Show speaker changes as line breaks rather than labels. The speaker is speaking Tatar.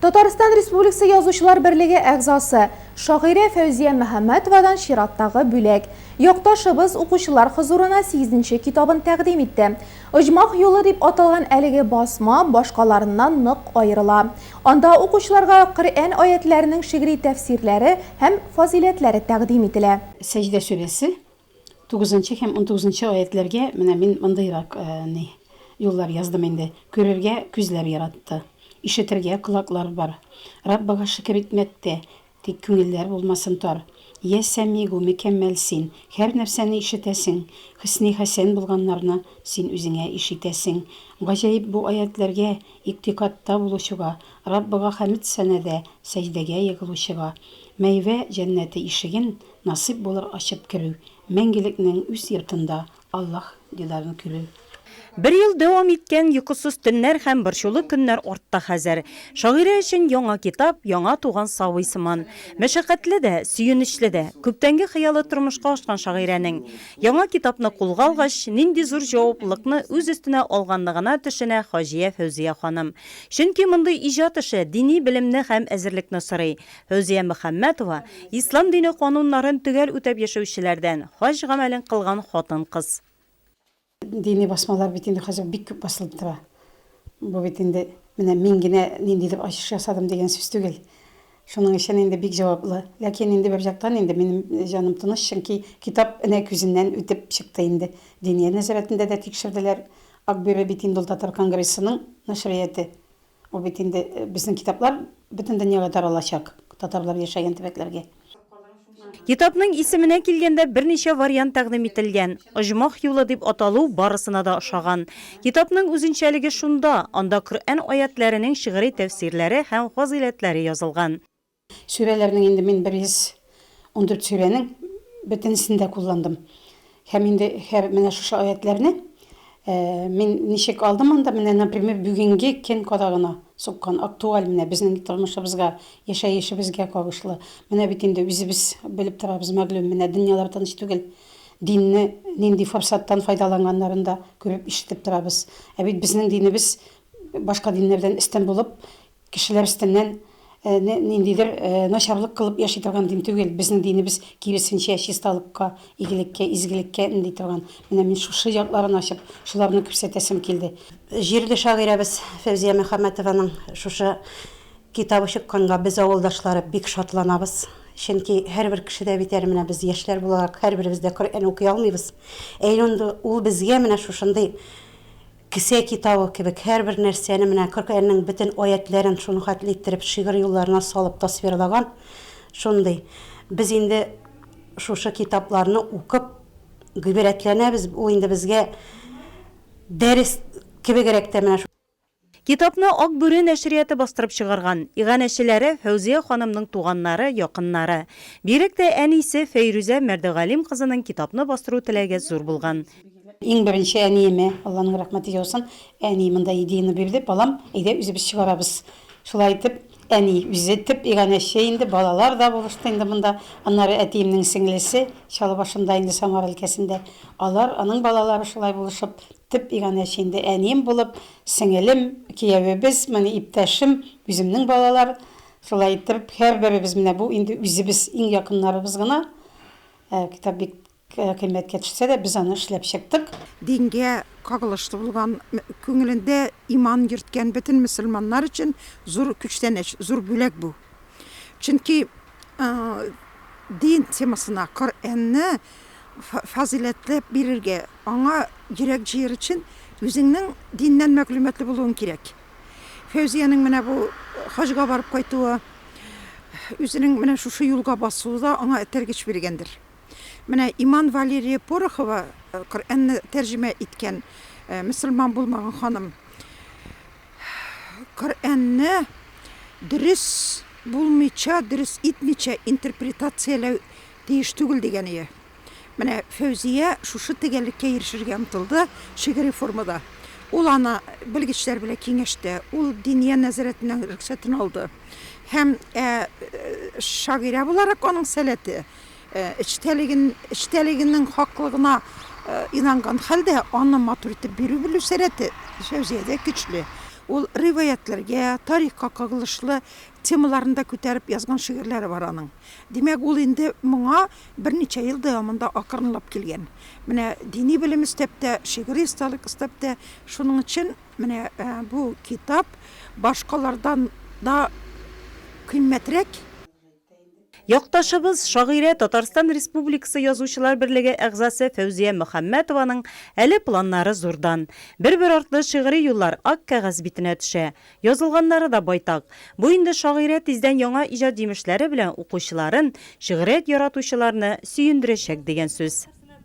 Татарстан Республикасы Язучылар берлеге әгъзасы, шагыйрә Фәүзия Мөхәммәтовадан чираттагы бүләк. Якташыбыз укучылар хозурына сигезенче китабын тәкъдим итте. Оҗмах юлы дип аталган әлеге басма башкаларыннан нык аерыла. Анда укучыларга Коръән аятьләренең шигъри тәфсирләре һәм фазыйләтләре тәкъдим ителә.
Сәҗдә сүрәсе Тугызынчы һәм унтугызынчы аятьләргә менә мин мондыйрак ни юллар яздым инде, Күрергә күзләр яратты, ишетергә колаклар бар. Раббыга шөкер итмәктә, тик күңелләр булмасын тар. Йә Сәмигу, мөкәммәл син, һәр нәрсәне ишетәсең, хөсни хәсән булганнарны син үзеңә ишитәсең. Гаҗәеп бу аятьләргә игътикадта булучыга, Раббыга хәмед-сәнәдә сәҗдәгә егылучыга, мәйвә җәннәте ишеген Насыйп булыр ачып керү. Мәңгелекнең үз йортында Аллаһ дидарын күрү.
Бер ел дәвам иткән йокысыз төннәр һәм борчулы көннәр артта хәзер. Шагыйрә өчен яңа китап, яңа туган сабый сыман. Мәшәкатьле дә, сөенечле дә. Күптәнге хыялы тормышка ашкан шагыйрәнең. Яңа китапны кулга алгач, нинди зур җаваплылыкны үз өстенә алганлыгына төшенә Хаҗия Фәүзия ханым. Чөнки мондый иҗат эше дини белемне һәм әзерлекне сорый. Фәүзия Мөхәммәтова, ислам дине кануннарын төгәл үтәп яшәүчеләрдән, хаҗ гамәлен кылган хатын-кыз.
Дини басмалар бит инде хәзер бик күп басылып тора. Бу бит инде менә мин генә ниндидер ачыш ясадым дигән сүз түгел. Шуның өчен инде бик җаваплы. Ләкин инде бер яктан инде минем җаным тыныч, чөнки китап энә күзеннән үтеп чыкты инде. Диния нәзарәтендә дә тикшерделәр. Акбүре бит инде ул татар конгрессының нәшрияте. Ул бит инде безнең китаплар бөтен дөньяга таралачак, татарлар яшәгән төбәкләргә.
Китапның исеменә килгәндә, берничә вариант тәкъдим ителгән. Оҗмах юлы дип аталу барысына да ошаган. Китапның үзенчәлеге шунда, анда Коръән аятьләренең шигъри тәфсирләре һәм фазыйләтләре язылган.
Сүрәләрнең инде мин 114 сүрәнең бөтенесен дә кулландым. Һәм инде һәр менә шушы аятьләрне мин ничек алдым анда, менә, например, бүгенге көн кадагына суккан, актуаль менә безнең тормышыбызга, яшәешебезгә кагышлы. Менә бит инде үзебез белеп торабыз, мәгълүм, менә дөньялар тыныч түгел. Динне нинди форсаттан файдаланганнарын да күреп, ишетеп торабыз. Ә бит безнең динебез башка диннәрдән өстен булып, Кешеләр өстеннән ниндидер начарлык кылып яши торган дин түгел. Безнең динебез, киресенчә, чисталыкка, игелеккә, изгелеккә өнди торган. Менә мин шушы якларын ачып, шуларны күрсәтәсем килде.
Җирле шагыйрәбез Фәүзия Мөхәммәтованың шушы китабы чыкканга без, авылдашлары, бик шатланабыз. Чөнки һәрбер кеше дә бит әле менә без яшьләр буларак һәрберебез дә Коръән укый алмыйбыз. Ә инде ул безгә менә шушындый Кесә китабы кебек һәрбер нәрсәне менә Коръәннең бөтен аятьләрен шуның хәтле иттереп шигырь юлларына салып тасвирлаган шундый. Без инде шушы китапларны укып гыйбрәтләнәбез, ул инде безгә дәрес кебегрәк тә менә.
Китапны Ак бүре нәшрияты бастырып чыгарган. Иганәчеләре, Фәүзия ханымның туганнары, якыннары. Бигрәк тә әнисе Фәйрүзә Мәрдегалим кызының китапны бастыру теләге зур булган.
Иң беренче әниемә, Алланың рәхмәте яусын, әни монда идеяне бирде, балам, әйдә үзебез чыгарабыз. Шулай итеп, әни үзе төп иганәче инде, балалар да булышты инде монда. Аннары әтиемнең сеңлесе, Чаллы башында инде Самара өлкәсендә, алар, аның балалары шулай булышып, төп иганәче инде әнием булып, сеңелем, киявебез, менә иптәшем, үземнең балалар. Шулай итеп, һәрберебез менә бу инде үзебез, иң якыннарыбыз гына. Китап бик Кыйммәткә төшсә дә, без аны эшләп чыктык.
Дингә кагылышлы булган, күңелендә иман йөрткән бөтен мөселманнар өчен зур күчтәнәч, зур бүләк бу. Чөнки дин темасына Коръәнне фазыйләтләп бирергә, аңа йөрәк җыер өчен үзеңнең диннән мәгълүматлы булуың кирәк. Фәүзиянең менә бу хаҗга барып кайтуы, үзенең менә шушы юлга басуы да аңа этәргеч биргәндер. Менә Иман Валерия Порохова, Коръәнне тәрҗемә иткән мөселман булмаган ханым, Коръәнне дөрес булмыйча, дөрес итмичә интерпретацияләү тиеш түгел дигән ие. Менә Фәүзия шушы төгәллеккә ирешергә омтылды шигъри формада. Ул аны белгечләр белән киңәште, ул Диния нәзарәтеннән рөхсәтен алды. Һәм шагыйрә буларак аның сәләте эчтәлеген, эчтәлегенең хаклыгына инанган хәлдә аны матур итеп бирү белү сәләте Фәүзиядә көчле. Ул риваятьләргә, тарихка кагылышлы темаларны да күтәреп язган шигырьләре бар аның. Димәк, ул инде моңа берничә ел дәвамында акрынлап килгән. Менә дини белем өстәп тә, шигъри осталык өстәп тә. Шуның өчен менә бу китап башкалардан да кыйммәтрәк.
Якташыбыз, шагыйрә, Татарстан Республикасы Язучылар берлеге әгъзасы Фәүзия Мөхәммәтованың әле планнары зурдан. Бер-бер артлы шигъри юллар ак кәгазь битенә төшә. Язылганнары да байтак. Бу инде шагыйрә тиздән яңа иҗат җимешләре белән укучыларын, шигърият яратучыларны сөендерәчәк дигән сүз.